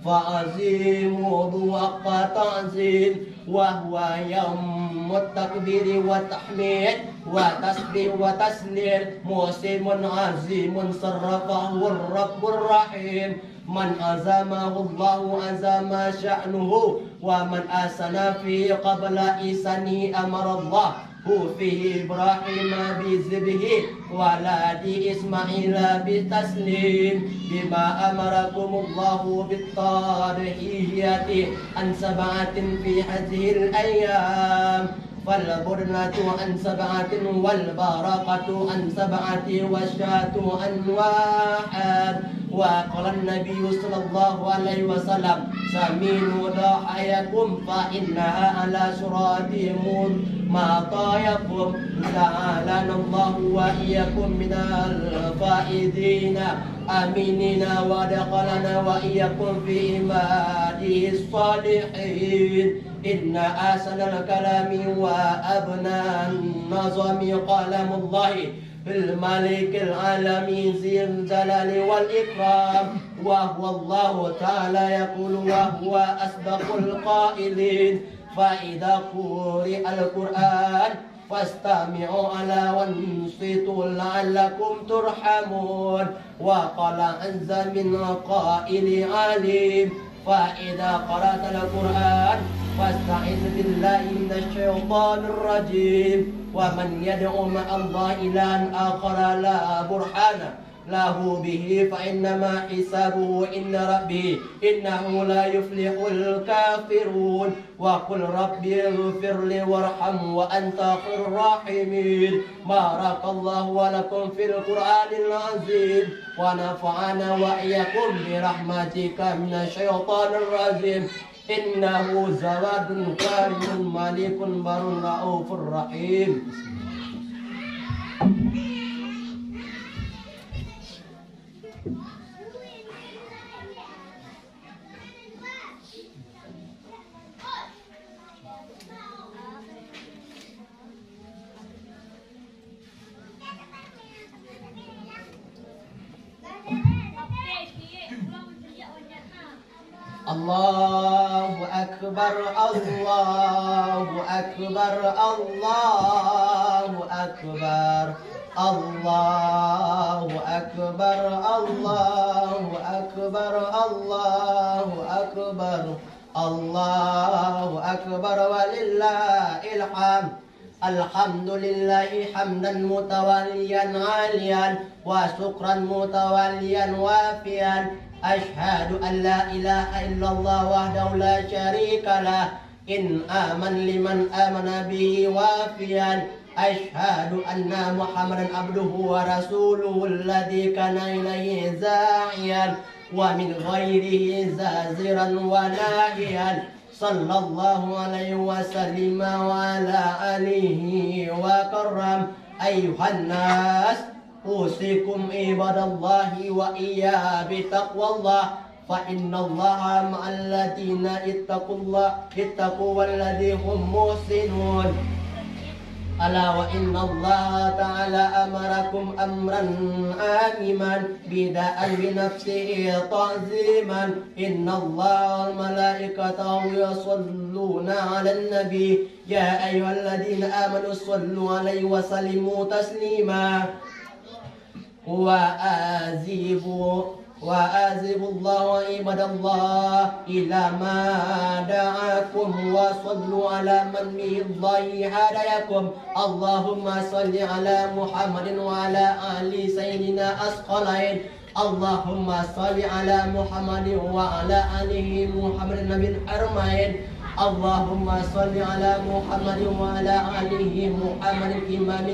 فعظيموه حق تعظيم، وهو يوم التكبير والتحميد والتسبيح والتسليم، موسم عظيم شرفه الرب الرحيم، من عظمه الله عظم شأنه، ومن أحسن فيه قبل إحسانه أمر الله فيه إبراهيم بالذبح، ولده إسماعيل بالتسليم، بما أمركم الله بالتضحية عن سبعة في هذه الأيام، فالبدنة عن سبعة، والبقرة عن سبعة، والشاة عن واحد. وقال النبي صلى الله عليه وسلم: سمنوا ضحاياكم فإنها على صراط مطاياكم. جعلنا الله وإياكم من الفائزين آمنين، وأدخلنا وإياكم في عباده الصالحين. إن أحسن الكلام وأبلغ النظم كلام الله الملك العلي ذي الجلال والإكرام، وهو الله تعالى يقول وهو أصدق القائلين: فإذا قرئ القرآن فاستمعوا له وأنصتوا لعلكم ترحمون. وقال عز من قائل عليم: فإذا قرأت القرآن فاستعذ بالله من الشيطان الرجيم. ومن يدع مع الله إلها آخر لا برهان له به فإنما حسابه عند ربه إنه لا يفلح الكافرون. وقل رب اغفر لي وارحم وأنت خير الراحمين. بارك الله لكم في القرآن العظيم ونفعنا وإياكم برحمتك من الشيطان الرجيم. إنه جواد كريم مليك بر رؤوف رحيم. الله أكبر، الله أكبر، الله أكبر، الله أكبر، الله أكبر، الله أكبر، الله أكبر ولله الحمد. الحمد لله حمدا متواليا عاليا، وشكرا متواليا وافيا. أشهد أن لا إله إلا الله وحده لا شريك له، إنعاما لمن آمن به وافيا. أشهد أن محمدا عبده ورسوله الذي كان إليه داعيا ومن غيره زاجرا وناهيا، صلى الله عليه وسلم وعلى آله وكرم. أيها الناس، أوصيكم عباد الله وإياي بتقوى الله، فإن الله مع الذين اتقوا الله، اتقوا والذين هم محسنون. ألا وإن الله تعالى أمركم أمرا عظيما بدأ بنفسه تعظيما. إن الله وملائكته يصلون على النبي، يا أيها الذين آمنوا صلوا عليه وسلموا تسليما. وأجيبوا، وأجيبوا الله عباد الله إذا ما دعاكم، وصلوا على من به الله هداكم. اللهم صل على محمد وعلى آل سيدنا الثقلين. اللهم صل على محمد وعلى آل محمد النبي الحرمين. اللهم صل على محمد وعلى آل محمد إمام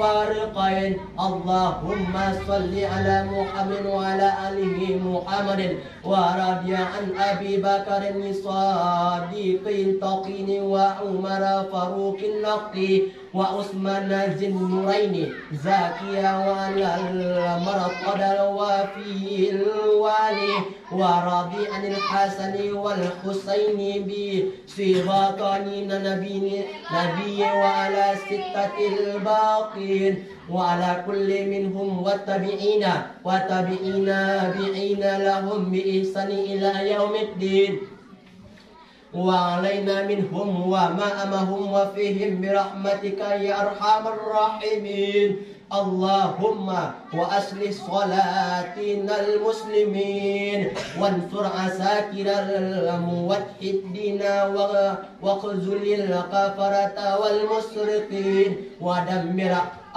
الفريقين. اللهم صل على محمد وعلى آل محمد، ورضي عن أبي بكر الصديق التقي وعمر فاروق النقي وعثمان ذي النورين زكيا وعلى المرتضى الوافي الوالي، ورضي عن الحسن والحسين بصبطين النبي، نبي وعلى ستة الباقين، وعلى كل منهم والتابعين وتابعين بعين لهم بإحسان إلى يوم الدين. وعلينا منهم ومعهم وفيهم برحمتك يا أرحم الراحمين. اللهم وأصلح سلاطين المسلمين، وانصر عساكر الموحدين، و-، واخذل الكفرة والمشركين، ودمر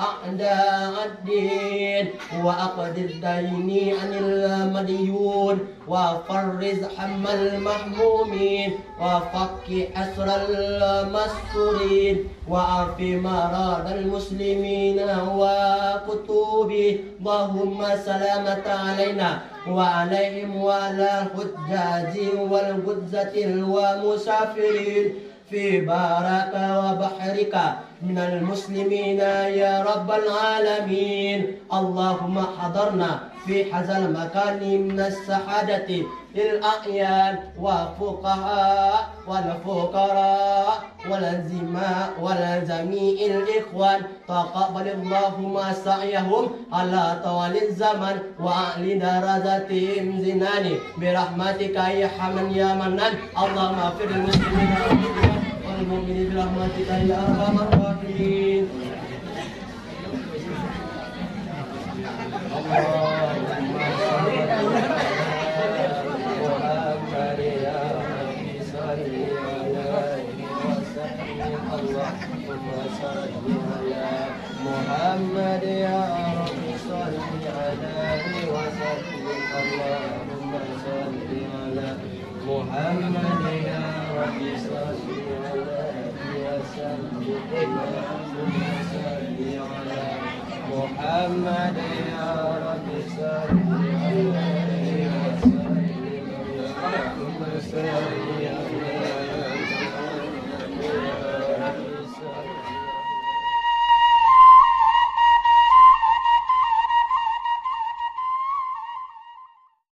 أعداء الدين، واقض الدين عن المديون، وفرج هم المهمومين، وفك أسر المأسورين، وعاف مرضى المسلمين وكتب اللهم سلامة علينا وعليهم وعلى الحجاج والغزاة والمسافرين في برك وبحرك من المسلمين يا رب العالمين. اللهم حضرنا في هذا المكان من السعادة للأعيان والفقهاء والفقراء والزما-، والجميع الإخوان. تقبل اللهم سعيهم على طول الزمان وأعل درجاتهم الجنان برحمتك يا حنان يا منان. اللهم اغفر للمسلمين والمسلمات والمؤمنين برحمتك يا أرحم الراحمين. اللهم صل على محمد يا رب، صل على آله وسلم. اللهم صل على محمد يا رب، صل عليه وسلم. اللهم صل على محمد يا رب، صل عليه وسلم. اللهم صل على محمد يا رب، صل عليه